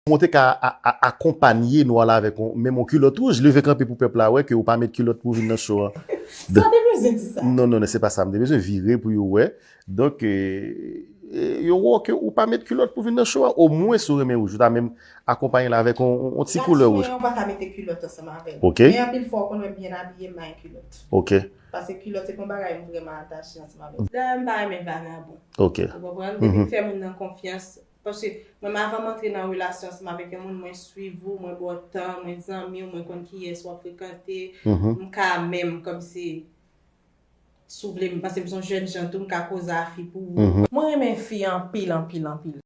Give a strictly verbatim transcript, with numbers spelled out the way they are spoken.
Mwen te ka a- a- akonpanye nou al avèk yon- menm yon kilòt wouj, leve kanpe pou pèp la wè ke ou pa met kilòt pou vin nan show an. Sa te bezwen di sa. Non, non, non, se pa sa. M te bezwen vire pou yo wè. Donk, e, e, yo wè ke ou pa met kilòt pou vin nan show an. Omwen, si w renmen wouj, ou ta menm akonpanye l avèk yon yon ti koulè wouj. Gason, ou pa ka mete kilòt ansanm avè l. Ok. Men anpil fwa, ou konn wè m byen abiye, m pa gen kilòt. Ok, Paske kilòt, se pa yon bagay m vrèman atache ansanm avè l. Dayè, m pa renmen vagabon. ok. Ou konprann? Depi m fè moun nan konfyans. Paske mwen, avan m antre nan relasyon ansanm avèk yon moun, mwen swiv ou, mwen ba w tan, mwen zanmi w, mwen konn kiyès w ap frekante. Mhm. M ka menm, kòmsi, si w vle, m panse m se yon jèn jan tou, m ka koze a fi pou ou. Mhm. Mwen renmen fi anpil, anpil, anpil.